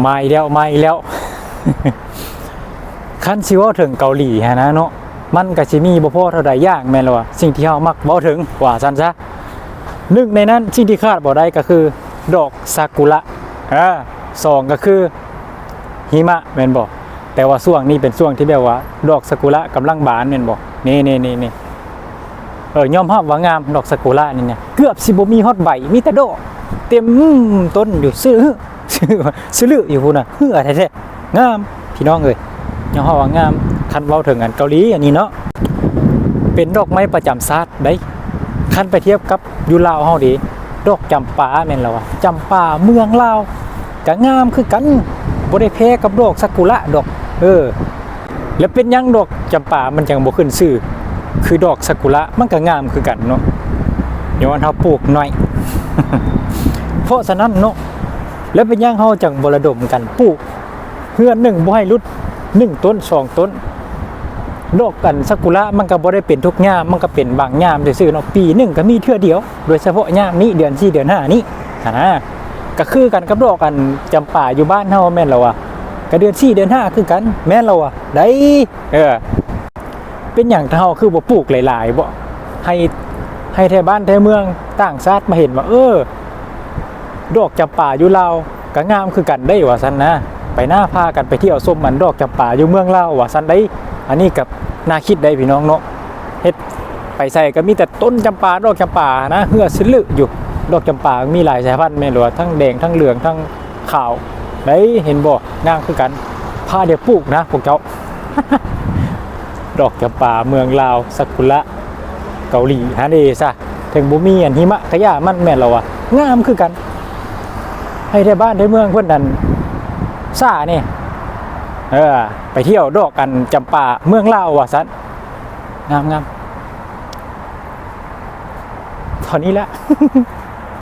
ມາອີກແລ້ວ ມາອີກແລ້ວ. ຄັນຊິເວົ້າເຖິງເກົາຫຼີຫັ້ນນະເນາະ ມັນກະຊິມີບໍ່ພໍເທົ່າໃດຢ່າງ ແມ່ນລະວ່າ ສິ່ງທີ່ເຮົາມັກເວົ້າເຖິງ ວ່າຊັ້ນຊະ. ໜຶ່ງໃນນັ້ນ ສິ່ງທີ່ຂາດບໍ່ໄດ້ກະຄື ດອກຊາກຸຣະ ເອີ ສອງກະຄື ຫິມະ ແມ່ນບໍ່? ແຕ່ວ່າຊ່ວງນີ້ເປັນຊ່ວງທີ່ແບບວ່າ ດອກຊາກຸຣະກຳລັງບານ ແມ່ນບໍ່? ນີ້ໆໆໆ ເອີ ຍອມຮັບວ່າງາມ ດອກຊາກຸຣະນີ້ນະ ເກືອບຊິບໍ່ມີຮອດໃບ ມີແຕ່ດອກເຕັມຕົ້ນຢູ່ ຊື່ ຊື່ ຊື່ລືຢູ່ພຸ້ນນະ ເຫື່ອແທ້ໆ ງາມ ພີ່ນ້ອງເອີຍ ຍອມຮັບວ່າງາມ. ຄັນເວົ້າເຖິງອັນເກົາຫຼີອັນນີ້ເນາະ ເປັນດອກໄມ້ປະຈຳຊາດໃດ໋. ຄັນໄປທຽບກັບຢູ່ລາວເຮົາເດ ດອກຈຳປາ ແມ່ນລະວ່າ ຈຳປາເມືອງລາວກະງາມຄືກັນ ບໍ່ໄດ້ແພ້ກັບດອກຊາກຸຣະດອກ. ເອີ ແລ້ວເປັນຫຍັງດອກຈຳປາມັນຈັ່ງບໍ່ຂຶ້ນຊື່ຄືດອກຊາກຸຣະ? ມັນກະງາມຄືກັນເນາະ ຍ້ອນເຮົາປູກໜ້ອຍ. ເພາະສະນັ້ນເນາະ ແລ້ວເປັນຫຍັງເຮົາຈັ່ງບໍ່ລະດົມກັນປູກ ເຮືອນໜຶ່ງບໍ່ໃຫ້ຫຼຸດໜຶ່ງຕົ້ນສອງຕົ້ນ? ດອກອັນຊາກຸຣະມັນກະບໍ່ໄດ້ເປັນທຸກຍາມ ມັນກະເປັນບາງຍາມຊື່ໆເນາະ ປີໜຶ່ງກະມີເທື່ອດຽວ ໂດຍສະເພາະຍາມນີ້ ເດືອນສີ່ເດືອນຫ້ານີ້ຫັ້ນນະ. ກະຄືກັນກັບດອກອັນຈຳປາຢູ່ບ້ານເຮົາ ແມ່ນລະວ່າ ກະເດືອນສີ່ເດືອນຫ້າຄືກັນ ແມ່ນລະວ່າ ໄດ້ ເອີ ເປັນຫຍັງເຮົາຄືບໍ່ປູກຫຼາຍໆບໍ? ໃຫ້ ໃຫ້ແຖວບ້ານແຖວເມືອງຕ່າງຊາດມາເຫັນວ່າ ເອີ ດອກຈຳປາຢູ່ລາວກະງາມຄືກັນເດ້ ວ່າຊັ້ນນະ. ໄປໜ້າພາກັນໄປທ່ຽວຊົມອັນດອກຈຳປາຢູ່ເມືອງລາວ ວ່າຊັ້ນໄດ໋. ອັນນີ້ກະໜ້າຄິດໄດ໋ພີ່ນ້ອງເນາະ ເຮັດໄປໃສກະມີແຕ່ຕົ້ນຈຳປາ ດອກຈຳປານະ ເຫື່ອຊື່ລືຢູ່. ດອກຈຳປາມີຫຼາຍສາຍພັນ ແມ່ນລະວ່າ ທັງແດງ ທັງເຫຼືອງ ທັງ ຂາວໄດ໋ ເຫັນບໍ່? ງາມຄືກັນ ພາດຽວປູກນະພວກເຈົ້າ. ດອກຈຳປາເມືອງລາວ ຊາກຸຣະເກົາຫຼີຫັ້ນເດຊະ ເຖິງບໍ່ມີອັນຫິມະກະຢ່າມັນ ແມ່ນລະວ່າ ງາມຄືກັນ. ໃຫ້ແຖວບ້ານແຖວເມືອງເພິ່ນນັ້ນຊາແດ່ ເອີ ໄປທ່ຽວດອກອັນຈຳປາເມືອງລາວວ່າຊັ້ນ. ງາມໆ ເທົ່ານີ້ແຫຼະ.